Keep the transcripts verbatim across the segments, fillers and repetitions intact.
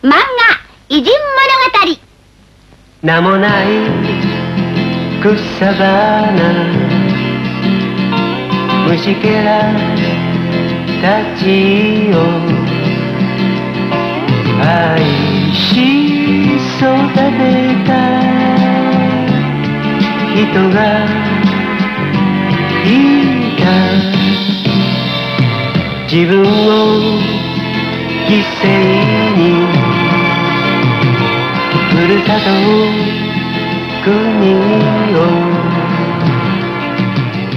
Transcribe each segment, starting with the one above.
漫画偉人物語。名もない草花、虫けらたちを愛し育てた人がいた。自分を犠牲にふるさと国を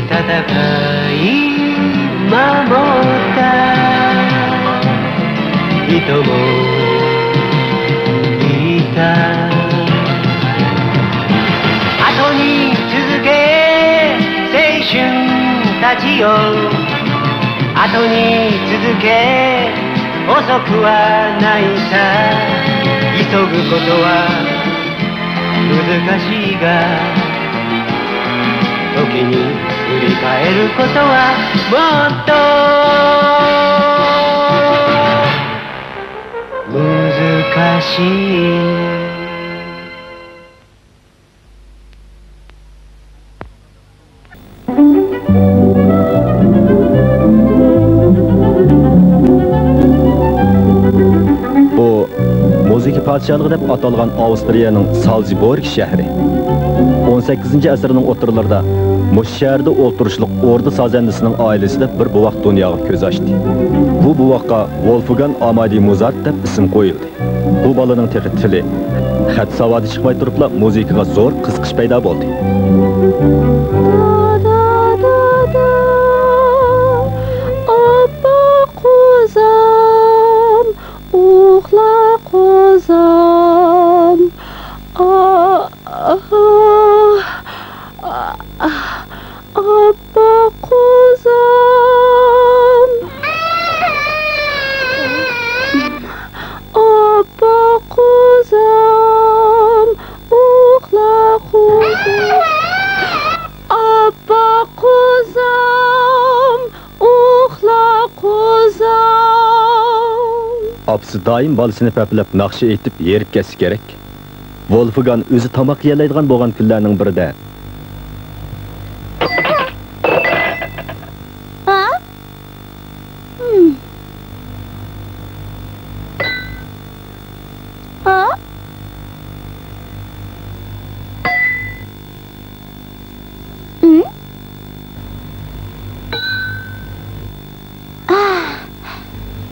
戦い守った人もいた。後に続け青春たちよ、後に続け、遅くはないさ。急ぐことは難しいが、時に振り返ることはもっと難しい。 بۇ مۇزىكا پادىشاھلىقى دەپ ئاتالغان ئاۋسترىيەنىڭ سالزبورگ شەھىرى. ئون سەككىزىنچى ئەسىرنىڭ ئوتتۇرىلىرىدا مۇشۇ شەھەردە ئولتۇرۇشلۇق ئوردا سازەندىسىنىڭ ئائىلىسىدە بىر بوۋاق دۇنياغا كۆز ئاچتى. بۇ بوۋاققا ۋولفگان ئامادى موزارت دەپ ئىسىم قويۇلدى. بۇ بالىنىڭ تېخى تىلى، خەت ساۋادى چىقماي تۇرۇپلا مۇزىكىغا زور قىزىقىش پەيدا بولدى. دادا، دادا، ئاپپاق قوزام، ئۇخلا قوزام. ئا، ئا، ئا، ئا. ئاپپاق قوزام، ئاپپاق قوزام، ئۇخلا قوزام. ئاپپاق قوزام، ئۇخلا قوزام. ئاپىسى دائىم بالىسىنى پەپىلەپ ناخشا ئېيتىپ ھېرىپ كەتسە كېرەك. ۋولفگان ئۆزى تاماق يېيەلەيدىغان بولغان كۈنلەرنىڭ بىرىدە. ھا؟ ھىم. ھا؟ ھىم؟ ئاھ،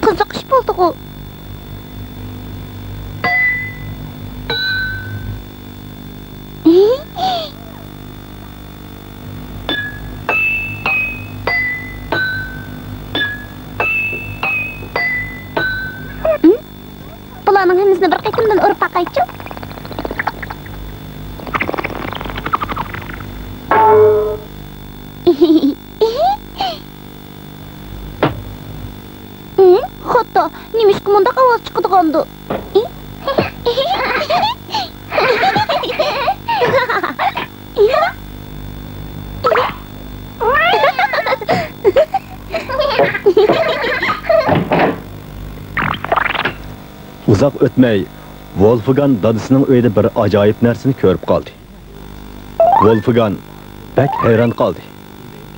قىزىق ئىش بولدىغۇ. بۇلارنىڭ ھەممىسىنى بىر قېتىمدىن ئۇرۇپ باقايچۇ. ھىم، خوتۇ، نېمىشقا مۇنداق ئاۋاز چىقىدىغاندۇ؟ ئۇزاق ئۆتمەي، ۋولفگان دادىسىنىڭ ئۆيىدە بىر ئاجايىپ نەرسىنى كۆرۈپ قالدى. ۋولفگان بەك ھەيران قالدى،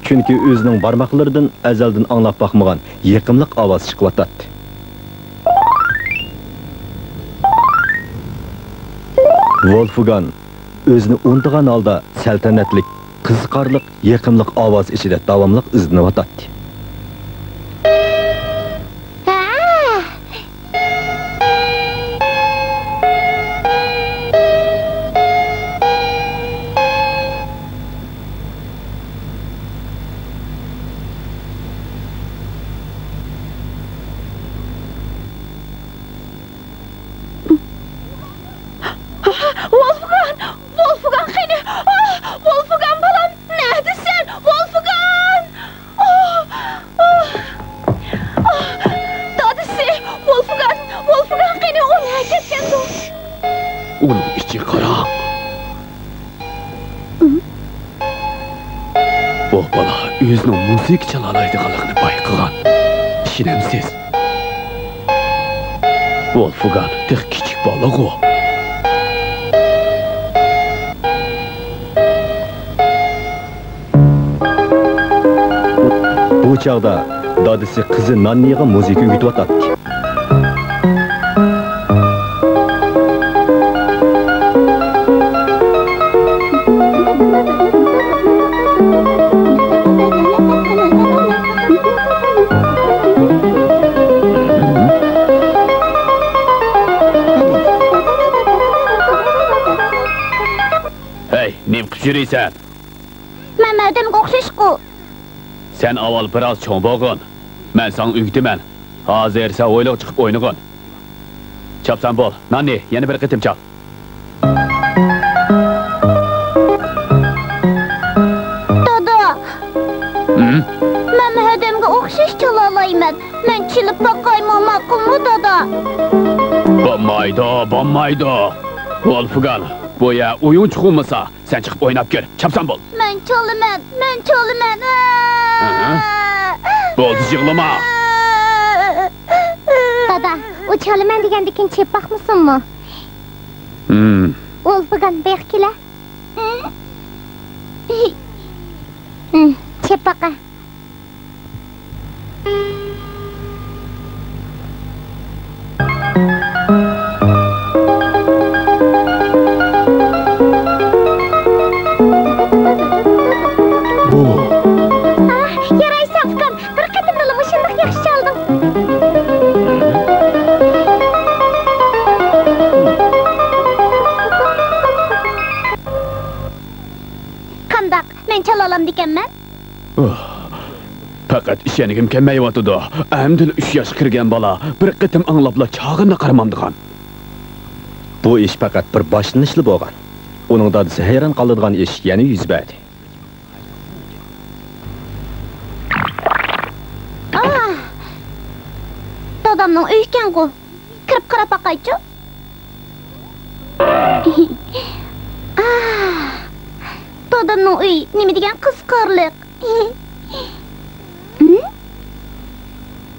چۈنكى ئۆزىنىڭ بارماقلىرىدىن ئەزەلدىن ئاڭلاپ باقمىغان يېقىملىق ئاۋاز چىقىۋاتاتتى. ۋولفگان ئۆزىنى ئۇنتۇغان ھالدا سەلتەنەتلىك، قىزىقارلىق، يېقىملىق ئاۋاز ئىچىدە داۋاملىق ئىزدىنىۋاتاتتى. ۋولفگان! ۋولفگان قېنى؟ ئاھ، ۋولفگان بالام، نەدىسەن؟ ۋولفگان! ئاھ، ئاھ، ئاھ، دادىسى! ۋولفگان! ۋولفگان قېنى؟ ئۇ نەگە كەتكەندۇ؟ ئۇنىڭ ئىچى قاراڭ. بۇ بالا ئۆزىنىڭ مۇزىكا چالالايدىغانلىقىنى بايقىغان. ئىشىنەمسىز؟ ۋولفگان تېخى كىچىك بالىغۇ. بۇ چاغدا دادىسى قىزى ناننىغا مۇزىكا ئۆگىتىۋاتاتتى. ھەي، نېمە قىپ يۈرىسەن؟ مەن ھەدەمگە ئوخشاشقۇ. سەن ئاۋۋال بىراز چوڭ بولغىن. مەن ساڭا ئۆگىتىمەن. ھازىر سەن ھويلىغا چىقىپ ئوينىغىن. چاپسان بول، ناننى يەنە بىر قېتىم چاپ. دادا! ھىم؟ مەن ھەدەمگە ئوخشاش چالالايمەن. مەن چېلىپ باقايمۇ، ماقۇلمۇ، دادا؟ بولمايدۇ، بولمايدۇ. ۋولفگان، بۇ يەر ئويۇنچۇق بولمىسا، سەن چىقىپ ئويناپ كۆر، چاپسان بول. مەن چالىمەن، مەن چالىمەن. ئەھە. بولدى، يىغلىما. دادا، ئۇ چالىمەن دېگەندىكىن چېپ باقمىسۇنمۇ؟ ھىم. ۋولفگان، بېقىپ كېلە. ھىم، چېپ باقە. بۇ. ئاھ، يارايسەن ئۇكام، بىر قېتىمدىلا مۇشۇنداق ياخشى چالدىڭ. قانداق، مەن چالالامدىكەنمەن؟ ئۇھ، پەقەت ئىشەنگۈم كەلمەيۋاتىدۇ. ئەمدىلا ئۈچ ياشقا كىرگەن بالا بىر قېتىم ئاڭلاپلا چاغىنى قارىمامدىغان. بۇ ئىش پەقەت بىر باشلىنىشلا بولغان. ئۇنىڭ دادىسى ھەيران قالىدىغان ئىش يەنە يۈز بەردى. ئاھ! دادامنىڭ ئۆيى ئىكەنغۇ. كىرىپ قاراپ باقايچۇ. ئاھ! دادامنىڭ ئۆيى نېمە دېگەن قىزىقارلىق. ھىم؟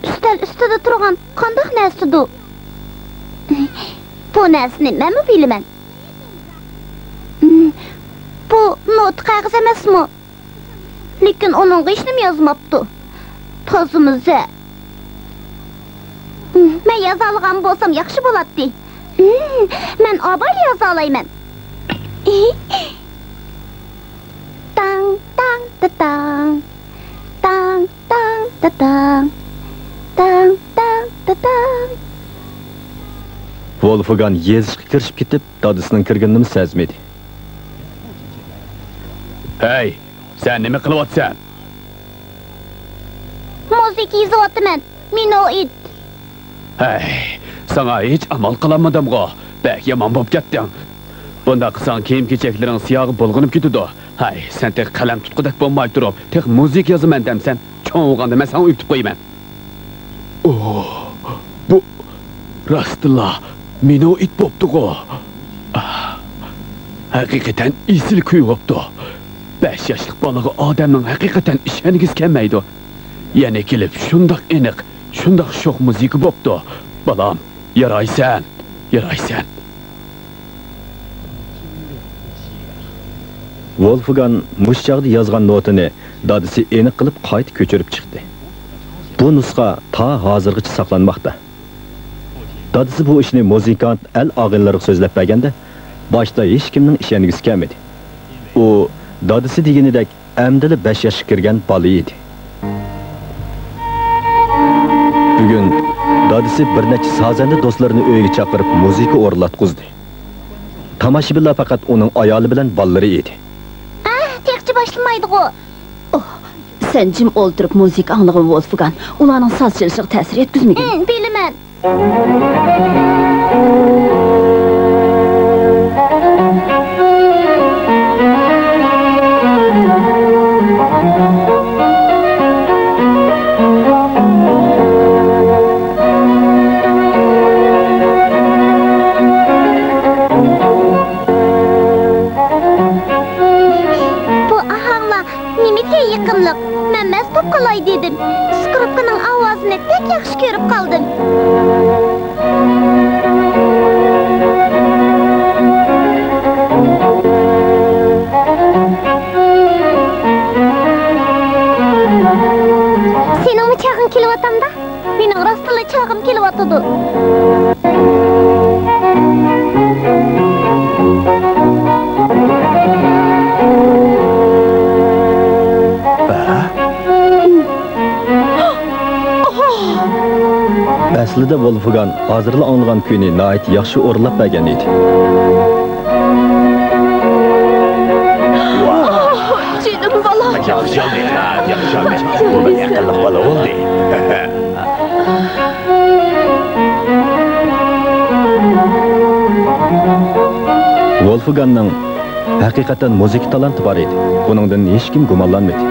ئۈستەل ئۈستىدە تۇرغان قانداق نەرسىدۇ؟ بۇ نەرسىنى مەنمۇ بىلىمەن. ھىم، بۇ نوتا قەغىزى ئەمەسمۇ؟ لېكىن ئۇنىڭغا ھېچنېمە يازماپتۇ. تازىمۇ زە. مەن يازالىغان بولسام ياخشى بولاتتى. مەن ئابايلا يازالايمەن. تاڭ، تاڭ، تاتاڭ. تاڭ، تاڭ، تاتاڭ. تاڭ، تاڭ، تاتاڭ. ۋولفگان يېزىشقا كىرىشىپ كېتىپ، دادىسىنىڭ كىرگىنىنىمۇ سەزمىدى. ھەي، سەن نېمە قىلىۋاتىسەن؟ مۇزىكا يېزىۋاتىمەن، مىنوئىد. ھەي، ساڭا ھېچ ئامال قىلالمىدىمغۇ؟ بەك يامان بوپ كەتتىڭ. بۇنداق قىلساڭ كىيىم-كېچەكلىرىڭ سىياغا بۇلغىنىپ كېتىدۇ. ھەي، سەن تېخى قەلەم تۇتقۇدەك بولماي تۇرۇپ، تېخى مۇزىكا يازىمەن دەمسەن؟ چوڭ بولغاندا مەن ساڭا ئۆگىتىپ قويىمەن. ئوھ، بۇ راستتىنلا مىنوئىد بوپتۇغۇ. ھەقىقەتەن ئېسىل كۈي بوپتۇ. بەش ياشلىق بالىغا ئادەمنىڭ ھەقىقەتەن ئىشەنگۈسى كەلمەيدۇ. يەنە كېلىپ شۇنداق ئېنىق، شۇنداق شوخ مۇزىكا بوپتۇ. بالام، يارايسەن، يارايسەن. ۋولفگان مۇشۇ چاغدا يازغان نوتىنى دادىسى ئېنىق قىلىپ قايتا كۆچۈرۈپ چىقتى. بۇ نۇسخا تا ھازىرغىچە ساقلانماقتا. دادىسى بۇ ئىشنى مۇزىكانت ئەل ئاغىنىلىرىغا سۆزلەپ بەرگەندە، باشتا ھېچكىمنىڭ ئىشەنگۈسى كەلمىدى. ئۇ دادىسى دېگىنىدەك ئەمدىلا بەش ياشقا كىرگەن بالا ئىدى. بۈگۈن دادىسى بىر نەچچە سازەندە دوستلىرىنى ئۆيىگە چاقىرىپ مۇزىكا ئورۇنلاتقۇزدى. تاماشىبىنلار پەقەت ئۇنىڭ ئايالى بىلەن بالىلىرى ئىدى. ئەھ، تېخىچە باشلىمايدىغۇ. ئوھ، سەن جىم ئولتۇرۇپ مۇزىكا ئاڭلىغىن، ۋولفگان. ئۇلارنىڭ ساز چېلىشىغا تەسىر يەتكۈزمىگىن. ھىم، بىلىمەن. بۇ ئاھاڭلار نېمىگە يېقىملىق؟ مەن مەست بولۇپ قالاي دېدىم. سكرىپكىنىڭ ئاۋازىنى بەك ياخشى كۆرۈپ قالدىم. ئەسلىدە ۋولفگان ھازىرلا ئاڭلىغان كۈينى ناھايىتى ياخشى ئورۇنلاپ بەرگەن ئىدى. جېنىم بالام. ياخشى، ياخشى، ياخشى. بۇ بىر ئەقىللىق بالا بولدى. ۋولفگاننىڭ ھەقىقەتەن مۇزىكا تالانتى بار ئىدى. بۇنىڭدىن ھېچكىم گۇمانلانمىدى.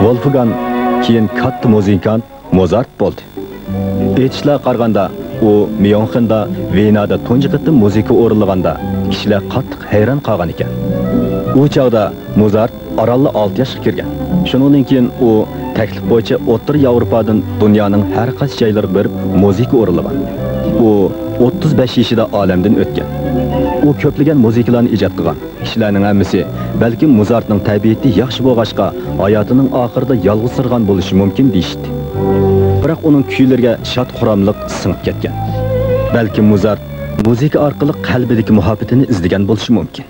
ۋولفگان كېيىن كاتتا مۇزىكانت موزارت بولدى. ئېيتىشلارغا قارىغاندا، ئۇ ميۇنخېندا، ۋېنادا تۇنجى قېتىم مۇزىكا ئورۇنلىغاندا، كىشىلەر قاتتىق ھەيران قالغان ئىكەن. ئۇ چاغدا موزارت ئارانلا ئالتە ياشقا كىرگەن. شۇنىڭدىن كېيىن ئۇ تەكلىپ بويىچە ئوتتۇرا ياۋروپادىن دۇنيانىڭ ھەر قايسى جايلىرىغا بېرىپ مۇزىكا ئورۇنلىغان. ئۇ ئوتتۇز بەش يېشىدا ئالەمدىن ئۆتكەن. ئۇ كۆپلىگەن مۇزىكىلارنى ئىجاد قىلغان. كىشىلەرنىڭ ھەممىسى، بەلكىم موزارتنىڭ تەبىئىتى ياخشى بولغاچقا، ھاياتىنىڭ ئاخىرىدا يالغۇزسىرىغان بولۇشى مۇمكىن دېيىشتى. بىراق ئۇنىڭ كۈيلىرىگە شاد-خۇراملىق سىڭىپ كەتكەن. بەلكىم موزارت مۇزىكا ئارقىلىق قەلبىدىكى مۇھەببىتىنى ئىزدىگەن بولۇشى مۇمكىن.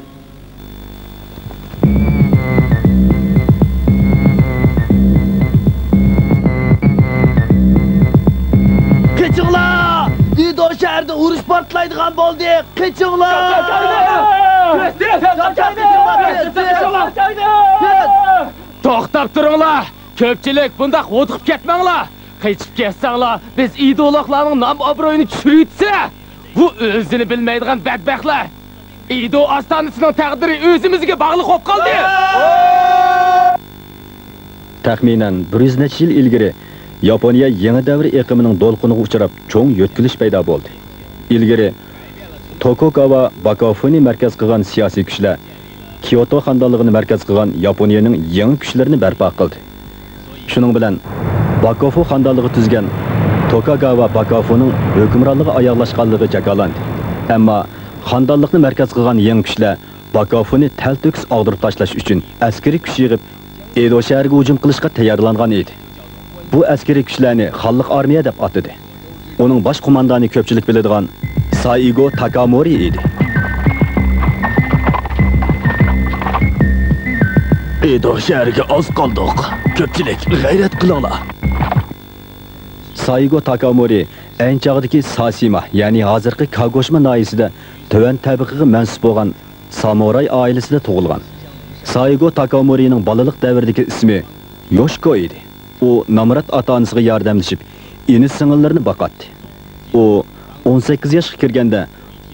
قېچىڭلار! ئىدو شەھىرىدە ئۇرۇش پارتلايدىغان بولدى! قېچىڭلار! توختاپ تۇرۇڭلار! كۆپچىلىك، بۇنداق ھودۇقۇپ كەتمەڭلار! قېچىپ كەتسەڭلار، بىز ئىدولۇقلارنىڭ نام-ئابرۇيىنى چۈشۈرۈۋېتىسە، بۇ ئۆزىنى بىلمەيدىغان بەتبەختلەر ئىدو ئاستانىسىنىڭ تەقدىرى ئۆزىمىزگە باغلىق بولۇپ قالدى! تەخمىنەن بىر يۈز نەچچە يىل ئىلگىرى ياپونىيە يېڭى دەۋر ئېقىمىنىڭ دولقۇنىغا ئۇچراپ، چوڭ يۆتكىلىش پەيدا بولدى. ئىلگىرى توكۇگاۋا باكوفۇنى مەركەز قىلغان سىياسىي كۈچلەر كيوتو خانىدانلىقىنى مەركەز قىلغان ياپونىيەنىڭ يېڭى كۈچلىرىنى بەرپا قىلدى. شۇنىڭ بىلەن باكوفۇ خانىدانلىقى تۈزگەن توكاگاۋا باكوفۇنىڭ ھۆكۈمرانلىقى ئاياغلاشقانلىقى جاكارلاندى. ئەمما خانىدانلىقنى مەركەز قىلغان يېڭى كۈچلەر باكوفۇنى تەلتۆكۈس ئاغدۇرۇپ تاشلاش ئۈچۈن ئەسكىرىي كۈچ يىغىپ، ئېدو شەھىرىگە ھۇجۇم قىلىشقا تەييارلانغان ئىدى. بۇ ئەسكىرىي كۈچلەرنى خانلىق ئارمىيە دەپ ئاتىدى. ئۇنىڭ باش قوماندانى كۆپچىلىك بىلىدىغان سائىگو تاكامورى ئىدى. ئېدو شەھىرىگە ئاز قالدۇق. كۆپچىلىك، غەيرەت قىلىڭلار! سائىگو تاكامورى ئەينى چاغدىكى ساسىما، يەنى ھازىرقى كاگوشىما ناھىيەسىدە تۆۋەن تەبىقىگە مەنسۇپ بولغان سامۇراي ئائىلىسىدە تۇغۇلغان. سائىگو تاكامورىنىڭ بالىلىق دەۋرىدىكى ئىسمى يوشكو ئىدى. ئۇ نامرات ئاتا-ئانىسىغا ياردەملىشىپ، ئىنى-سىڭىللىرىنى باقاتتى. ئۇ ئون سەككىز ياشقا كىرگەندە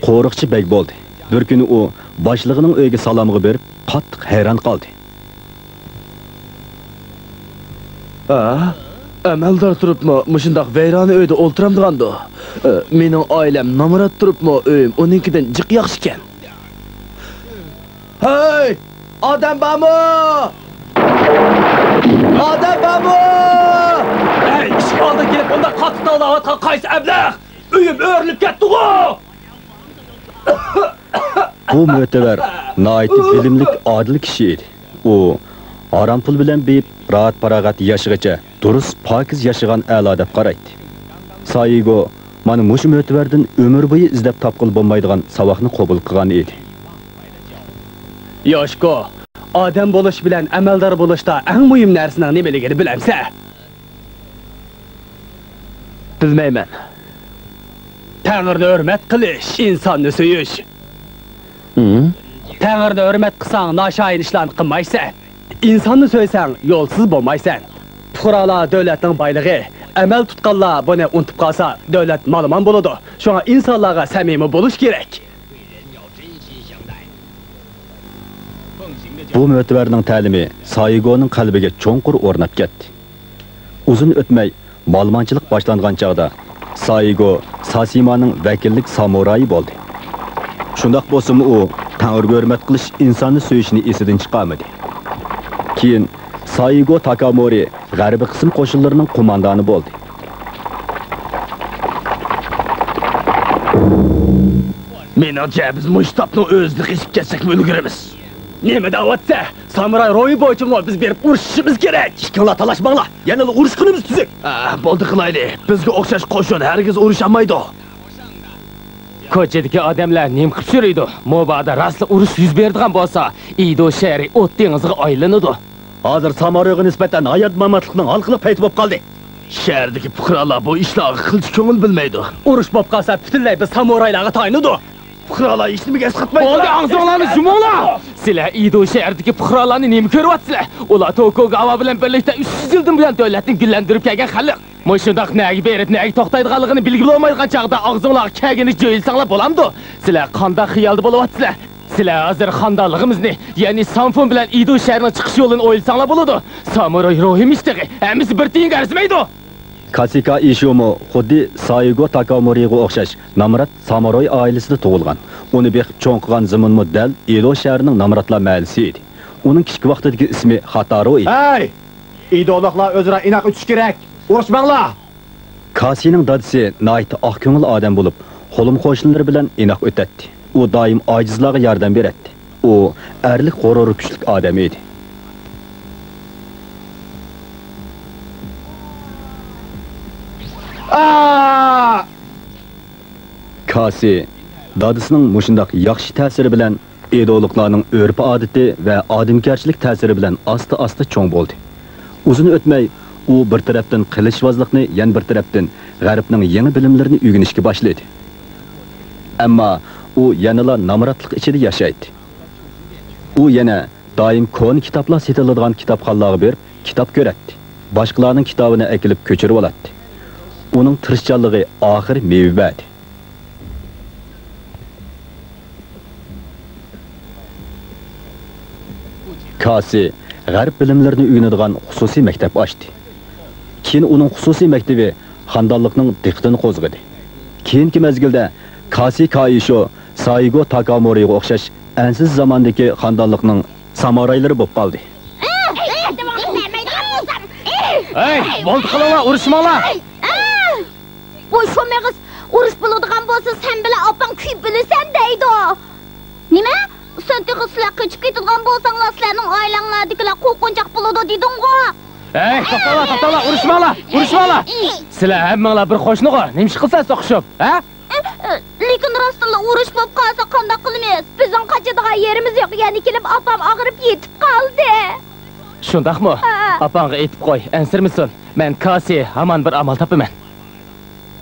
قورۇقچى بەگ بولدى. بىر كۈنى ئۇ باشلىقىنىڭ ئۆيىگە سالامغا بېرىپ، قاتتىق ھەيران قالدى. ھە؟ ئەمەلدار تۇرۇپمۇ مۇشۇنداق ۋەيرانە ئۆيدە ئولتۇرامدىغاندۇ؟ ئە، مېنىڭ ئائىلەم نامرات تۇرۇپمۇ ئۆيۈم ئۇنىڭكىدىن جىق ياخشىكەن. ھەي! ئادەم بارمۇ؟ ئادەم بارمۇ؟ ھەي، ئىشىك ئالدىغا كېلىپ بۇنداق قاتتىق تاۋلاۋاتقان قايسى ئەبلەخ؟ ئۆيۈم ئۆرۈلۈپ كەتتىغۇ! بۇ مۆتىۋەر ناھايىتى بىلىملىك، ئادىل كىشى ئىدى. ئۇ ھارام پۇل بىلەن بېيىپ، راھەت-پاراغەتتە ياشىغىچە دۇرۇس، پاكىز ياشىغان ئەلا دەپ قارايتتى. سايىگو مانا مۇشۇ مۆتىۋەردىن ئۆمۈر بويى ئىزدەپ تاپقىلى بولمايدىغان ساۋاقنى قوبۇل قىلغان ئىدى. يوشكو، ئادەم بولۇش بىلەن ئەمەلدار بولۇشتا ئەڭ مۇھىم نەرسىنىڭ نېمىلىكىنى بىلەمسەن؟ بىلمەيمەن. تەڭرىنى ھۆرمەت قىلىش، ئىنساننى سۆيۈش. ھىم؟ تەڭرىنى ھۆرمەت قىلساڭ، ناشايان ئىشلارنى قىلمايسەن. ئىنساننى سۆيسەڭ، يولسىز بولمايسەن. پۇقرالار دۆلەتنىڭ بايلىقى. ئەمەل تۇتقانلار بۇنى ئۇنتۇپ قالسا، دۆلەت مالىمان بولىدۇ. شۇڭا ئىنسانلارغا سەمىمىي بولۇش كېرەك. بۇ مۆتىۋەرنىڭ تەلىمى سايىگونىڭ قەلبىگە چوڭقۇر ئورناپ كەتتى. ئۇزۇن ئۆتمەي، مالىمانچىلىق باشلانغان چاغدا، سايىگو ساسىمانىڭ ۋەكىللىك سامۇرايى بولدى. شۇنداق بولسىمۇ، ئۇ تەڭرىگە ھۆرمەت قىلىش، ئىنساننى سۆيۈشنى ئېسىدىن چىقارمىدى. كېيىن سايىگو تاكامورى غەربىي قىسىم قوشۇنلىرىنىڭ قوماندانى بولدى. مېنىڭچە، بىز مۇشۇ تاپنىڭ ئۆزىدىن قېچىپ كەتسەكمۇ ئۈلگۈرىمىز. نېمە دەۋاتسە؟ سامۇراي روھى بويىچىمۇ بىز بېرىپ ئۇرۇشۇشىمىز كېرەك. ئىككىڭلار تالاشماڭلار، يەنىلا ئۇرۇشقىنىمىز تۈزۈك. ئا، بولدى قىلايلى. بىزگە ئوخشاش قوشۇن ھەرگىز ئۇرۇشالمايدۇ. كوچىدىكى ئادەملەر نېمە قىلىپ يۈرىدۇ؟ مۇبادا راستلا ئۇرۇش يۈز بېرىدىغان بولسا، ئىدو شەھىرى ئوت دېڭىزىغا ئايلىنىدۇ. ھازىر سامۇرايغا نىسبەتەن ھايات-ماماتلىقنىڭ ھالقىلىق پەيتى بولۇپ قالدى. شەھەردىكى پۇقرالار بۇ ئىشلارغا قىلچە كۆڭۈل بۆلمەيدۇ. ئۇرۇش بولۇپ قالسا، پۈتۈنلەي بىز سامۇرايلارغا تايىنىدۇ. پۇقرالار ھېچنېمىگە ئەسقاتمايدۇ. بولدى، ئاغزىڭلارنى يۇمۇڭلار! سىلەر ئىدو شەھىرىدىكى پۇقرالارنى نېمە كۆرۈۋاتىسىلەر؟ ئۇلار توكۇگاۋا بىلەن بىرلىكتە ئۈچ يۈز يىلدىن بۇيان دۆلەتنى گۈللەندۈرۈپ كەلگەن خەلق. مۇشۇنداق نەگە بېرىپ، نەگە توختايدىغانلىقىنى بىلگىلى بولمايدىغان چاغدا ئاغزىڭلارغا كەلگىنىچە يۆيۈلسەڭلار بولامدۇ؟ سىلەر قانداق خىيالدا بولۇۋاتىسىلەر؟ سىلەر ھازىر خانىدانلىقىمىزنى، يەنى سانفۇن بىلەن ئىدو شەھىرىنىڭ چىقىش يولىنى ئويلىساڭلار بولىدۇ. سامۇراي روھىمىش تېخى، ھەممىسى بىر تىيىنغا ئەرزىمەيدۇ. كاسىكا ئىشۇمۇ خۇددى سايگو تاكامورىغا ئوخشاش نامرات سامۇراي ئائىلىسىدە تۇغۇلغان. ئۇنى بېقىپ چوڭ قىلغان زېمىنمۇ دەل ئىدو شەھىرىنىڭ نامراتلار مەھەللىسى ئىدى. ئۇنىڭ كىچىك ۋاقتىدىكى ئىسمى خاتارو ئىدى. ھەي! ئىدولۇقلار ئۆزئارا ئىناق ئۆتۈشى كېرەك. ئۇرۇشماڭلار! كاسىنىڭ دادىسى ناھايىتى ئاق كۆڭۈل ئادەم بولۇپ، قولۇم-قوشنىلىرى بىلەن ئىناق ئۆتەتتى. ئۇ دائىم ئاجىزلارغا ياردەم بېرەتتى. ئۇ ئەرلىك غۇرۇرى كۈچلۈك ئادەم ئىدى. ئا! كاسى دادىسىنىڭ مۇشۇنداق ياخشى تەسىرى بىلەن ئىدولۇقلارنىڭ ئۆرپ-ئادىتى ۋە ئادەمگەرچىلىك تەسىرى بىلەن ئاستا-ئاستا چوڭ بولدى. ئۇزۇن ئۆتمەي، ئۇ بىر تەرەپتىن قىلىچۋازلىقنى، يەنە بىر تەرەپتىن غەربنىڭ يېڭى بىلىملىرىنى ئۆگىنىشكە باشلىدى. ئەمما ئۇ يەنىلا نامراتلىق ئىچىدە ياشايتتى. ئۇ يەنە دائىم كونا كىتابلار سېتىلىدىغان كىتابخانىلارغا بېرىپ كىتاب كۆرەتتى. باشقىلارنىڭ كىتابىنى ئەكېلىپ كۆچۈرۈۋالاتتى. ئۇنىڭ تىرىشچانلىقى ئاخىرى مېۋە بەردى. كاسى غەرب بىلىملىرىنى ئۆگىنىدىغان خۇسۇسىي مەكتەپ ئاچتى. كېيىن ئۇنىڭ خۇسۇسىي مەكتىپى خانىدانلىقنىڭ دىققىتىنى قوزغىدى. كېيىنكى مەزگىلدە كاسى كائىشو سايگو تاكامورىغا ئوخشاش ئەنسىز زاماندىكى خانىدانلىقنىڭ سامۇرايلىرى بولۇپ قالدى. ھەي، بولدى قىلىڭلار، ئۇرۇشماڭلار! بوش شۇ مېغىز، ئۇرۇش بولىدىغان بولسا، سەن بىلەن ئاپاڭ كۆيۈپ ئۆلىسەن دەيدۇ. نېمە؟ سەن تېخى سىلەر قېچىپ كېتىدىغان بولساڭلار، سىلەرنىڭ ئائىلەڭلاردىكىلەر قورقۇنچاق بولىدۇ دېدىڭغۇ. ھەي، توختاڭلار، توختاڭلار، ئۇرۇشماڭلار، ئۇرۇشماڭلار! سىلەر ھەممىڭلار بىر قوشنىغۇ، نېمە ئىش قىلسا سوقۇشۇپ، ھە؟ لېكىن راستتىنلا ئۇرۇش بولۇپ قالسا قانداق قىلىمىز؟ بىزنىڭ قاچىدىغان يېرىمىز يوق، يەنە كېلىپ ئاپام ئاغرىپ يېتىپ قالدى. شۇنداقمۇ؟ ھە. ئاپاڭغا ئېيتىپ قوي، ئەنسىرىمىسۇن. مەن كاسى ھامان بىر ئامال تاپىمەن.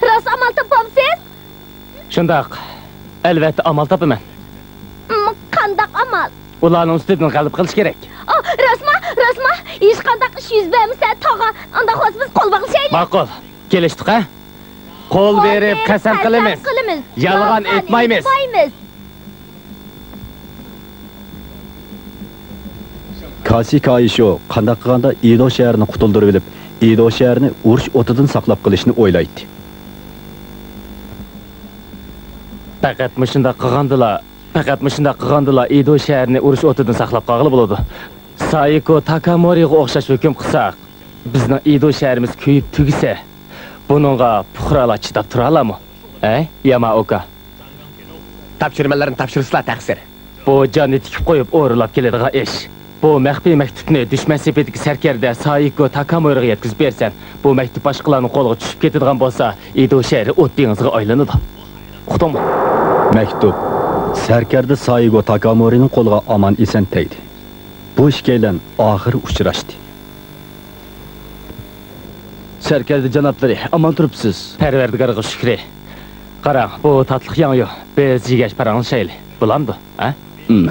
راست ئامال تاپامسىز؟ شۇنداق، ئەلۋەتتە ئامال تاپىمەن. م، قانداق ئامال؟ ئۇلارنىڭ ئۈستىدىن غەلىبە قىلىش كېرەك. ئا، راستما؟ راستما؟ ھېچقانداق ئىش يۈز بەرمىسە، تاغا، ئانداق بولسا بىز قول باغلىشايلى. ماقۇل، كېلىشتۇق، ھە؟ قول بېرىپ قەسەم قىلىمىز. يالغان ئېيتمايمىز. كاسى كائىشو قانداق قىلغاندا ئىدو شەھىرىنى قۇتۇلدۇرۇۋېلىپ، ئىدو شەھىرىنى ئۇرۇش ئوتىدىن ساقلاپ قېلىشنى ئويلايتتى. پەقەت مۇشۇنداق قىلغاندىلا، پەقەت مۇشۇنداق قىلغاندىلا ئىدو شەھىرىنى ئۇرۇش ئوتىدىن ساقلاپ قالغىلى بولىدۇ. سايىكو تاكامورىغا ئوخشاش ھۆكۈم قىلساق، بىزنىڭ ئىدو شەھىرىمىز كۆيۈپ تۈگىسە، بۇنىڭغا پۇقرالار چىداپ تۇرالارمۇ؟ ھە، يامائوكا؟ تاپشۇرمىلىرىنى تاپشۇرسىلا تەقسىر. بۇ جاننى تىكىپ قويۇپ ئورۇنلاپ كېلىدىغان ئىش. بۇ مەخپىي مەكتۇپنى دۈشمەن سېپىدىكى سەركەردە سايىكو تاكامۇرىغا يەتكۈزۈپ بەرسەم، بۇ مەكتۇپ باشقىلارنىڭ قولىغا چۈشۈپ كېتىدىغان بولسا، ئىدو شەھىرى ئوت دېڭىزىغا ئايلىنىدۇ. ئۇقتۇڭمۇ؟ مەكتۇپ سەركەردە سايىگو تاكامورىنىڭ قولىغا ئامان-ئېسەن تەگدى. بۇ ئىككىيلەن ئاخىرى ئۇچراشتى. سەركەردە جانابلىرى، ئامان تۇرۇپسىز. پەرۋەردىگارغا شۈكرى. قاراڭ، بۇ تاتلىق ياڭيۇ. بىز يېگەچ پاراڭلىشايلى. بولامدۇ، ھە؟ ھىم.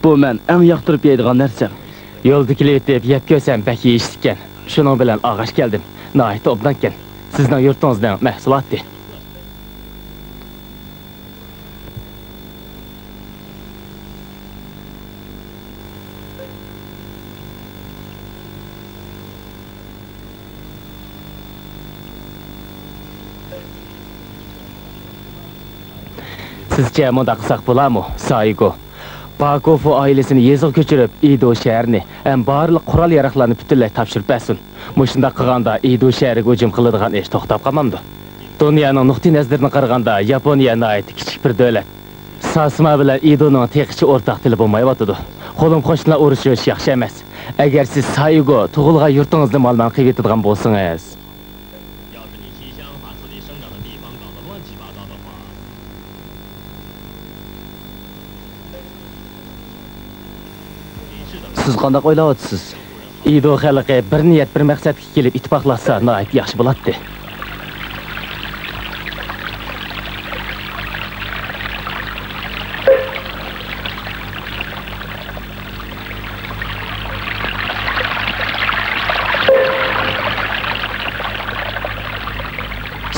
بۇ مەن ئەڭ ياقتۇرۇپ يەيدىغان نەرسەم. يولدا كېلىۋېتىپ يەپ كۆرسەم بەك يېيىشلىككەن. شۇنىڭ بىلەن ئالغاچ كەلدىم. ناھايىتى ئوبدانكەن. سىزنىڭ يۇرتىڭىزنىڭ مەھسۇلاتى. سىزچە مۇنداق قىلساق بولارمۇ، سايىگو؟ باكوفۇ ئائىلىسىنى يېزىغا كۆچۈرۈپ، ئىدو شەھىرىنى ھەم بارلىق قورال-ياراغلارنى پۈتۈنلەي تاپشۇرۇپ بەرسۇن. مۇشۇنداق قىلغاندا ئىدو شەھىرىگە ھۇجۇم قىلىدىغان ئىش توختاپ قالمامدۇ؟ دۇنيانىڭ نۇقتىئى نەزىرىدىن قارىغاندا، ياپونىيە ناھايىتى كىچىك بىر دۆلەت. ساسىما بىلەن ئىدونىڭ تېخىچە ئورتاق تىلى بولمايۋاتىدۇ. قولۇم-قوشنىلار ئۇرۇشۇش ياخشى ئەمەس. ئەگەر سىز سايىگو تۇغۇلغان يۇرتىڭىزنى مالىمان قىلىۋېتىدىغان بولسىڭىز. 要是你西乡把自己生长的地方搞得乱七八糟的话， سىز قانداق ئويلاۋاتىسىز؟ ئىدو خەلقى بىر نىيەت، بىر مەقسەتكە كېلىپ ئىتتىپاقلاشسا ناھايىتى ياخشى بولاتتى.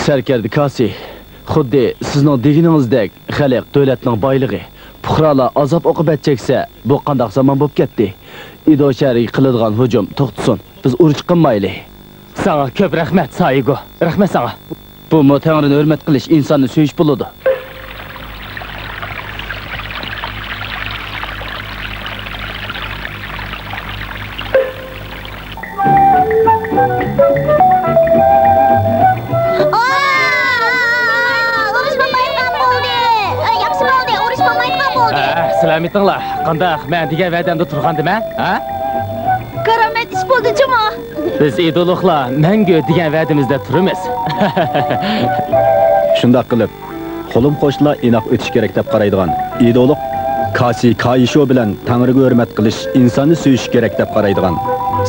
سەركەردە كاسى، خۇددى سىزنىڭ دېگىنىڭىزدەك، خەلق دۆلەتنىڭ بايلىقى، پۇقرالار ئازاب-ئوقۇبەت چەكسە، بۇ قانداق زامان بولۇپ كەتتى؟ ئىدو شەھىرىگە قىلىدىغان ھۇجۇم توختىسۇن، بىز ئۇرۇش قىلمايلى. ساڭا كۆپ رەھمەت، سايىگو. رەھمەت ساڭا. بۇمۇ تەڭرىنى ھۆرمەت قىلىش، ئىنساننى سۆيۈش بولىدۇ. ئۇرۇش بولمايدىغان بولدى. ياخشى بولدى، ئۇرۇش بولمايدىغان بولدى. ھە، سالامىتىڭلار. قانداق، مەن دېگەن ۋەدەمدە تۇرغاندىمەن، ھە؟ كارامەت ئىش بولدى جۇمۇ. بىز ئىدولۇقلار مەڭگۈ دېگەن ۋەدىمىزدە تۇرىمىز. شۇنداق قىلىپ، خۇلۇم قوشنىلار ئىناق ئۆتۈش كېرەك دەپ قارايدىغان ئىدولۇق كاسى كايىشو بىلەن تەڭرىگە ھۆرمەت قىلىش، ئىنساننى سۆيۈش كېرەك دەپ قارايدىغان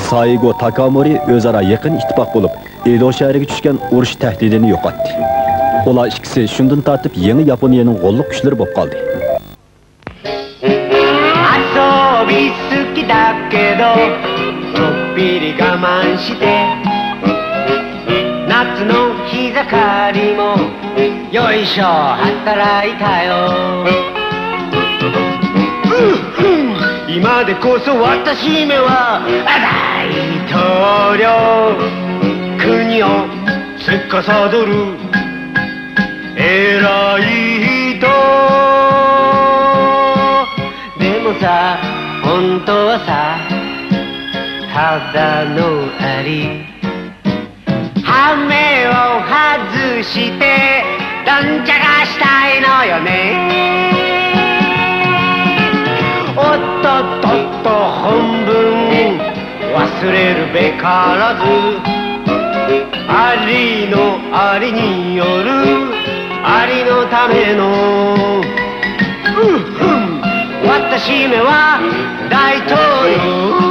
سايگو تاكامورى ئۆزئارا يېقىن ئىتتىپاق بولۇپ، ئىدو شەھىرىگە چۈشكەن ئۇرۇش تەھدىتىنى يوقاتتى. ئۇلار ئىككىسى شۇندىن تارتىپ يېڭى ياپونىيەنىڭ غوللۇق كۈچلىرى بولۇپ قالدى. 遊び好きだけど、ちょっぴり我慢して、夏の日盛りも、よいしょ、働いたよ。今でこそ私めは大統領、国を司る偉い人。でもさ、本当はさ、ただのアリ。羽目を外して、どんちゃかしたいのよね。おっとっとっと、本分忘れるべからず。ありのありによる、ありのための、うん、うん、私めは大統領。